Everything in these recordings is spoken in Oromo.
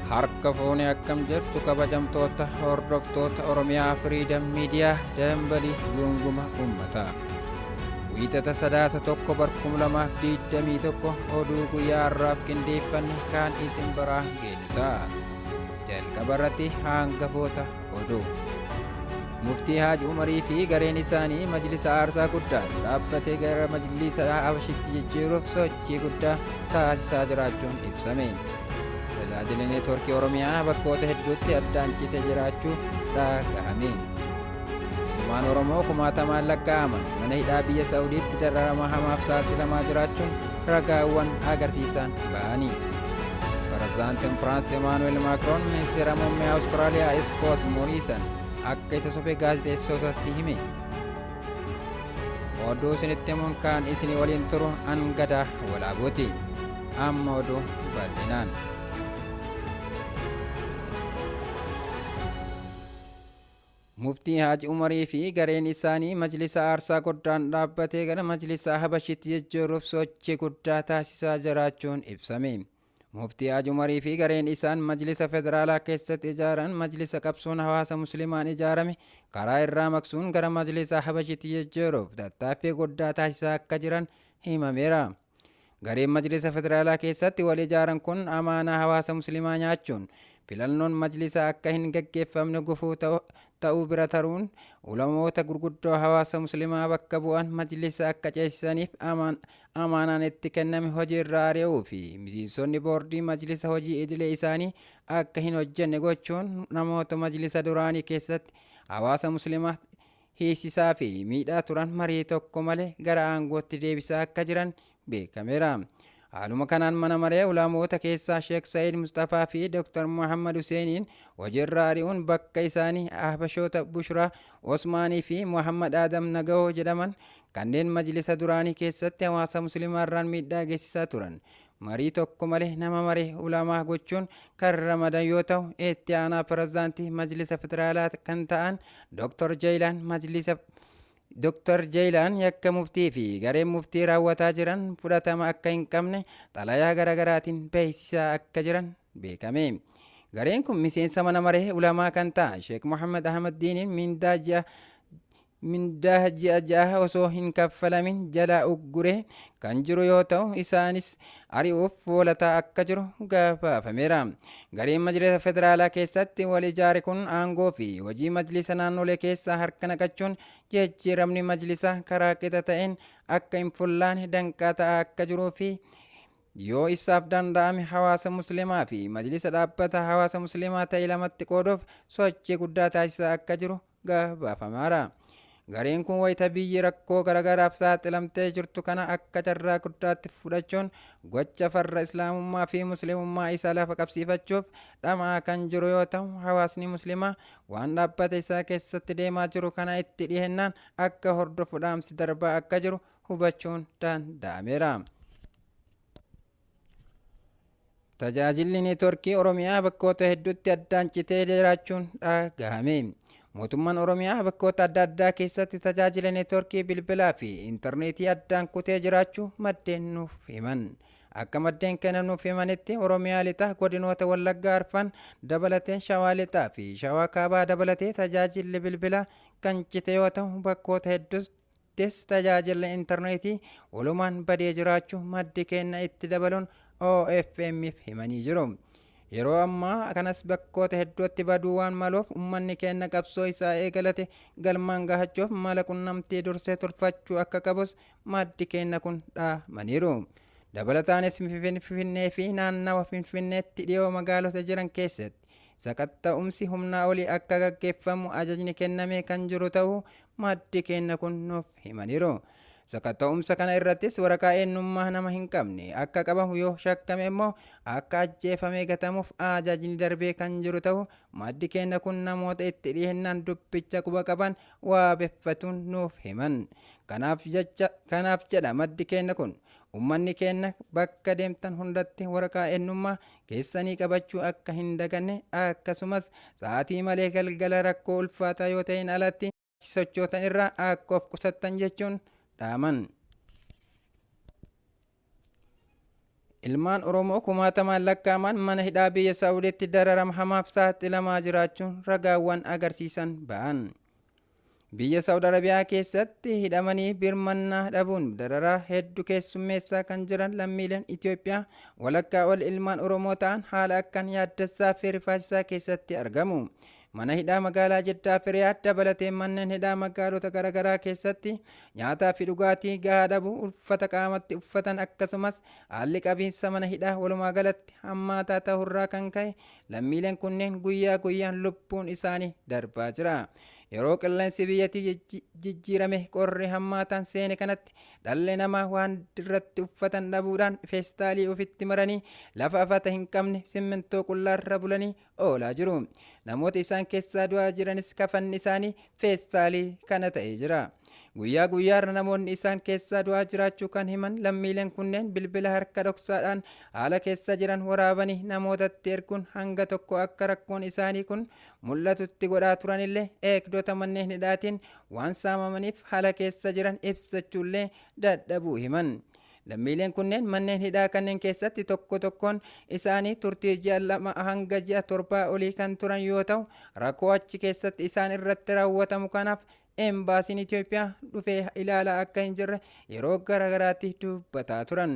Harka fuune akkam jirtu kabajamtoota hordoftoota Oromiyaa Firiidam Miidiyaa dambalii gunguma uummataa. Wiixata Sadaasa 1 bar 2021 oduu guyyaa har'aaf qindeeffanne kaan isin biraa geenyu ta'a. Jalqaba irratti hangafoota oduu. Muftii Haaj Umarii fi gareen isaanii majlisa aarsaa guddaan dhaabbatee gara majlisa Habashitti jijjiiruuf sochii guddaa taasisaa jiraachuun ibsame. Tajaajilli neetworkii Oromiyaa bakkoota hedduutti addaan cite jiraachuu dhagahame. Ilmaan Oromoo kumaatamaan lakkaa'aman mana hidhaa biyya Sa'udiitti dararama hamaaf saaxilamaa jiraachuun ragaawwan agarsiisan ba'ani. Pirezidaantiin Firaans Emaanu'eel Maakroon ministeera muummee Awustiraaliyaa Iskoot Mooriisan akka isa sobe gaazexeessitootatti hime. Oduu isinitti himuun kan isin waliin turu an Gadaa Walaabuuti. Amma oduu bal'inaan. Muftii Haaj Umarii fi gareen isaanii majlisa aarsaa guddaan dhaabbatee gara majlisa Habashitti jijjiiruuf sochii guddaa taasisaa jiraachuun ibsame. Muftii Haaj Umarii fi gareen isaan majlisa federaalaa keessatti ijaaran majlisa qabsoon hawaasa muslimaan ijaarame karaa irraa maqsuun gara majlisa Habashitti jijjiiruuf tattaaffii guddaa taasisaa akka jiran himameera. Gareen Majlisa Federaalaa keessatti wal ijaaran kun amaanaa hawaasa Muslimaa nyaachuun filannoon Majlisa akka hin gaggeeffamne gufuu ta'uu bira taruun ulamoota gurguddoo hawaasa Muslimaa bakka bu'an Majlisa akka ceesisaniif amaanaan itti kenname hojii irraa ari'uu fi miseensonni boordii Majlisa hojii idilee isaanii akka hin hojjenne gochuun namoota Majlisa duraanii keessatti hawaasa Muslimaa hiisisaa fi miidhaa turan marii tokko malee gara aangootti deebisaa akka jiran beekameera. Haaluma kanaan mana maree ulamoota keessaa Sheek Sa'iid Musxafaa fi Dr. Muhammad Huseeniin hojiirraa ari'uun bakka isaanii Ahbashoota Bushraa Osmaanii fi Muhammad Adam Nagahoo jedhaman kanneen majlisa duraanii keessatti hawaasa musliimaarraan miidhaa geessisaa turan marii tokko malee nama maree ulamaa gochuun kan ramadan yoo ta'u, itti aanaa pirezidaantii Majlisa Federaalaa kan ta'an Dr. Jeeyilaan Majlisa Dr. Jeeyilaan yakka muftii fi gareen muftii raawwataa jiran fudhatama akka hin qabne xalayaa garaagaraatiin beeksisaa akka jiran beekame. Gareen kun miseensa mana maree ulamaa kan ta'an Sheek Muhammad Ahmad Diiniin mindaa ji'a mindaa ji'a 6 osoo hin kaffalamin jalaa ugguree kan jiru yoo ta'u isaanis ari'uuf foolataa akka jiru gabaafameera. Gareen Majlisa Federaalaa keessatti wal ijaare kun aangoo fi hojii majlisa naannolee keessaa harka naqachuun jijjiiramni majlisaa karaa qixa ta'een akka hin fullaane danqaa ta'aa akka jiruu fi yoo isaaf danda'ame hawaasa muslimaa fi majlisa dhaabbata hawaasa muslimaa ta'e lamatti qooduuf sochii guddaa taasisaa akka jiru gabaafamaara. Gareen kun wayita biyyi rakkoo garagaraaf saaxilamtee jirtu kana akka carraa guddaatti fudhachuun gocha farra islaamummaa fi muslimummaa isaa lafa qabsiifachuuf dhama'aa kan jiru yoo ta'u hawaasni muslimaa waan dhaabbata isaa keessatti deemaa jiru kana itti dhihennaan akka hordofu dhaamsi darbaa akka jiru hubachuun danda'ameera. Tajaajilli neetworkii Oromiyaa bakkoota hedduutti addaan citee jiraachuun dhagahame. Mootummaan Oromiyaa bakkoota adda addaa keessatti tajaajila neetworkii bilbilaa fi intarneetii addaan kutee jiraachuu maddeen nuuf himan. Akka maddeen keenya nuuf himanitti Oromiyaa lixaa godinoota Wallaggaa arfan dabalateen Shawaa lixaa fi Shawaa kaabaa dabalatee tajaajilli bilbilaa kan cite yoo ta'u bakkoota hedduus tis tajaajilli intarneetii walumaan badee jiraachuu maddi keenna itti dabaluun OFM'f himanii jiru. Yeroo ammaa kanas bakkoota hedduutti baduu waan maluuf ummanni keenna qabsoo isaa eegalate galmaan gahachuuf mala qunnamtii dursee tolfachuu akka qabus maddi keenna kun dhaamaniiru. Dabalataanis Finfinnee fi naannawa Finfinneetti dhiyoo magaalota jiran keessatti Sakatta'umsi humnaa olii akka gaggeeffamu ajajni kennamee kan jiru ta'uu maddi keenna kun nuuf himaniiru. Sakatta'umsa kana irrattis waraqaa eenyummaa nama hin qabne akka qabamu yoo shakkame immoo akka ajjeefamee gatamuuf ajajni darbee kan jiru ta'uu maddi keenna kun namoota itti dhihennaan dubbicha quba qaban waabeffatuun nuuf himan. Kanaaf jecha kanaaf jedha maddi keenna kun Ummanni keenna bakka deemtan hundatti waraqaa eenyummaa keessanii qabachuu akka hin daganne akkasumas sa'aatii malee galgala rakkoo ulfaataa yoo ta'een alatti sochootan irraa akka of qusattan jechuun dhaaman. Ilmaan Oromoo kumaatamaan lakkaa'aman mana hidhaa biyya Saawudiitti dararama hamaaf saaxilamaa jiraachuun ragaawwan agarsiisan ba'an. Biyya Saawud Arabiyaa keessatti hidhamanii birmannaa dhabuun dararaa hedduu keessummeessaa kan jiran lammiileen Itoophiyaa walakkaa ol ilmaan Oromoo ta'an haala akkaan yaaddessaa fi rifaasisaa keessatti argamu. Mana hidhaa magaalaa Jiddaa fi Riyaad dabalatee manneen hidhaa magaalota garaagaraa keessatti nyaataa fi dhugaatii gahaa dhabuu, uffata qaamatti uffatan, akkasumas haalli qabiinsa mana hidhaa walumaa galatti hammaataa ta'urraa kan ka'e lammiileen kunneen guyyaa guyyaan lubbuun isaanii darbaa jira. Yeroo qilleensi biyyattii jijjiirame qorri hammaataan seene kanatti dhalli namaa waan irratti uffatan dhabuudhaan feestaalii ofitti maranii lafa afata hin qabne simmintoo qullaarra bulanii oolaa jiru. Namoota isaan keessaa du'aa jiranis kafanni isaanii feestaalii kana ta'ee jira. Guyyaa guyyaarra namoonni isaan keessaa du'aa jiraachuu kan himan lammiileen kunneen bilbila harka dhoksaadhaan haala keessa jiran waraabanii namootatti erguun hanga tokko akka rakkoon isaanii kun mul'atutti godhaa turanillee eegdota manneen hidhaatiin waan saamamaniif haala keessa jiran ibsachuullee dadhabuu himan. Lammiileen kunneen manneen hidhaa kanneen keessatti tokko tokkoon isaanii turtii ji'a 2 hanga ji'a 7 olii kan turan yoo ta'u, rakkoo achi keessatti isaan irratti raawwatamu kanaaf embaasiin Itoophiyaa dhufee ilaalaa akka hin jirre yeroo garaagaraatti dubbataa turan.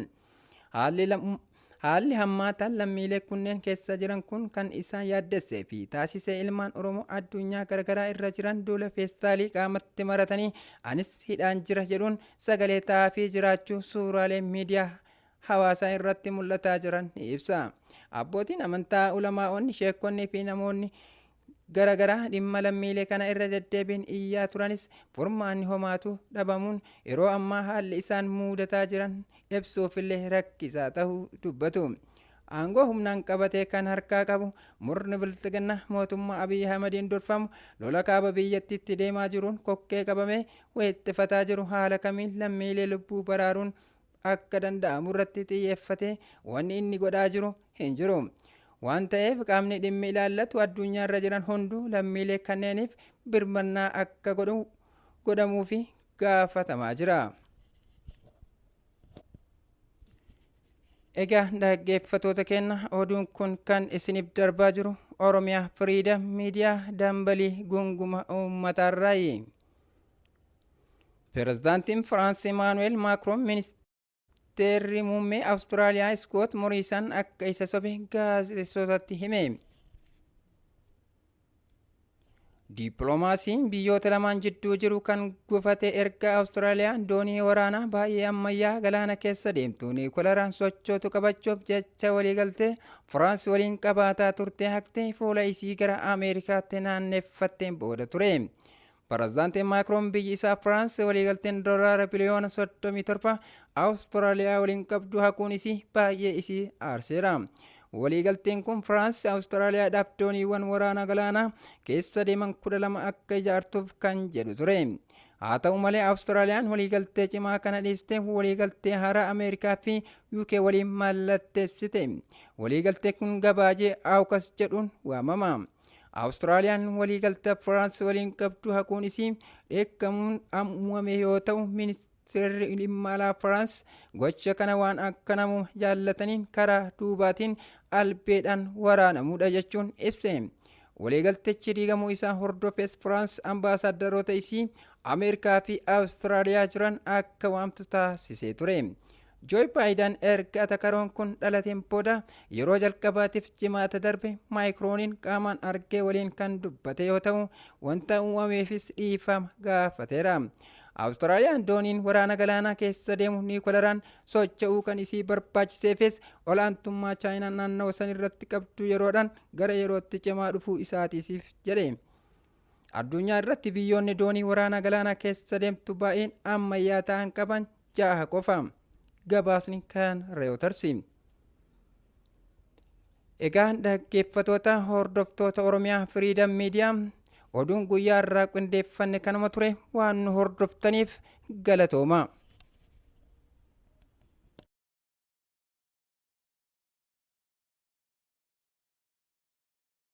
Haalli hammaataan lammiilee kunneen keessa jiran kun kan isaan yaaddessee fi taasisee ilmaan Oromoo addunyaa garaagaraa irra jiran duula feestaalii qaamatti maratanii anis hidhaan jira jedhuun sagalee ta'aafii jiraachuu suuraalee miidiyaa hawaasaa irratti mul'ataa jiran ni ibsa. Abbootiin amantaa, ulamaa'onni, sheekonni fi namoonni garaagaraa dhimma lammiilee kana irra deddeebiin iyyaa turanis furmaanni homaatu dhabamuun yeroo ammaa haalli isaan muudataa jiran ibsuufillee rakkisaa ta'uu dubbatu. Aangoo humnaan qabatee kan harkaa qabu murni bilxiginnaa mootummaa Abiyyi Ahmediin durfamu lola kaaba biyyattiitti deemaa jiruun kokkee qabamee weexxifataa jiru haala kamiin lammiilee lubbuu baraaruun akka danda'amu irratti xiyyeeffatee wanni inni godhaa jiru hin jiru. Waan ta'eef qaamni dhimmi ilaallatu addunyaarra jiran hunduu lammiilee kanneeniif birmannaa akka godhamuufi gaafatamaa jira. Egaa dhaggeeffattoota keenya, oduun kun kan isiniif darbaa jiru Oromiyaa Firiidam Miidiyaa dambalii gunguma uummataarraayi. Pirezidaantiin Firaans Imaanu'eel Maakroon ministeerri muummee Awustiraaliyaa Iskoot Moriisan akka isa sobe gaazexeessotatti hime. Dippiloomaasiin biyyoota lamaan jidduu jiru kan gufate erga Awustiraaliyaan doonii waraanaa baay'ee ammayyaa galaana keessa deemtu niikularaan sochootu qabachuuf jecha waliigaltee Firaans waliin qabaataa turte haqtee fuula isii gara Ameerikaatti naanneeffatteen booda ture. Pirezidaantiin Maakroon biyyi isaa Firaans waliigalteen doolaara biliyoona 37 Awustiraaliyaa waliin qabdu haquun isii baay'ee isii aarseera. Waliigalteen kun Firaans Awustiraaliyaadhaaf dooniiwwan waraanaa galaanaa keessa deeman 12 akka ijaartuuf kan jedhu ture. Haa ta'u malee Awustiraaliyaan waliigaltee cimaa kana dhiistee waliigaltee haaraa Ameerikaa fi UK waliin mallatteessite. Waliigaltee kun gabaajee AUKUS jedhuun waamama. Awustiraaliyaan waliigaltee Firaans waliin qabdu haquun isii dheekkamuun uumame yoo ta'u, ministeerri dhimma alaa Firaans gocha kana waan akka namuma jaallataniin karaa duubaatiin albeedhaan waraanamuudha jechuun ibse. Waliigaltichi diigamuu isaa hordofees Firaans ambaasaadarroota isii Ameerikaa fi Awustiraaliyaa jiran akka waamtu taasisee ture. Jooy Baayidan erga atakaroon kun dhalateen booda yeroo jalqabaatiif Jimaata darbe Maayikrooniin qaamaan argee waliin kan dubbate yoo ta'u, wanta uumameefis dhiifama gaafateera. Awustiraaliyaan dooniin waraana galaanaa keessa deemu niikularaan socho'uu kan isii barbaachiseefis olaantummaa Chaayinaan naannawa san irratti qabdu yeroodhaan gara yerootti cimaa dhufuu isaatiisiif jedhe. Addunyaa irratti biyyoonni doonii waraanaa galaanaa keessa deemtu baay'een ammayyaa ta'an qaban 6 qofa. Gabaasni kan Reuters. Egaa dhaggeeffatoota hordoftoota Oromiyaa Firiidam Miidiyaa, oduun guyyaa irraa qindeeffanne kanuma ture. Waan nu hordoftaniif galatooma.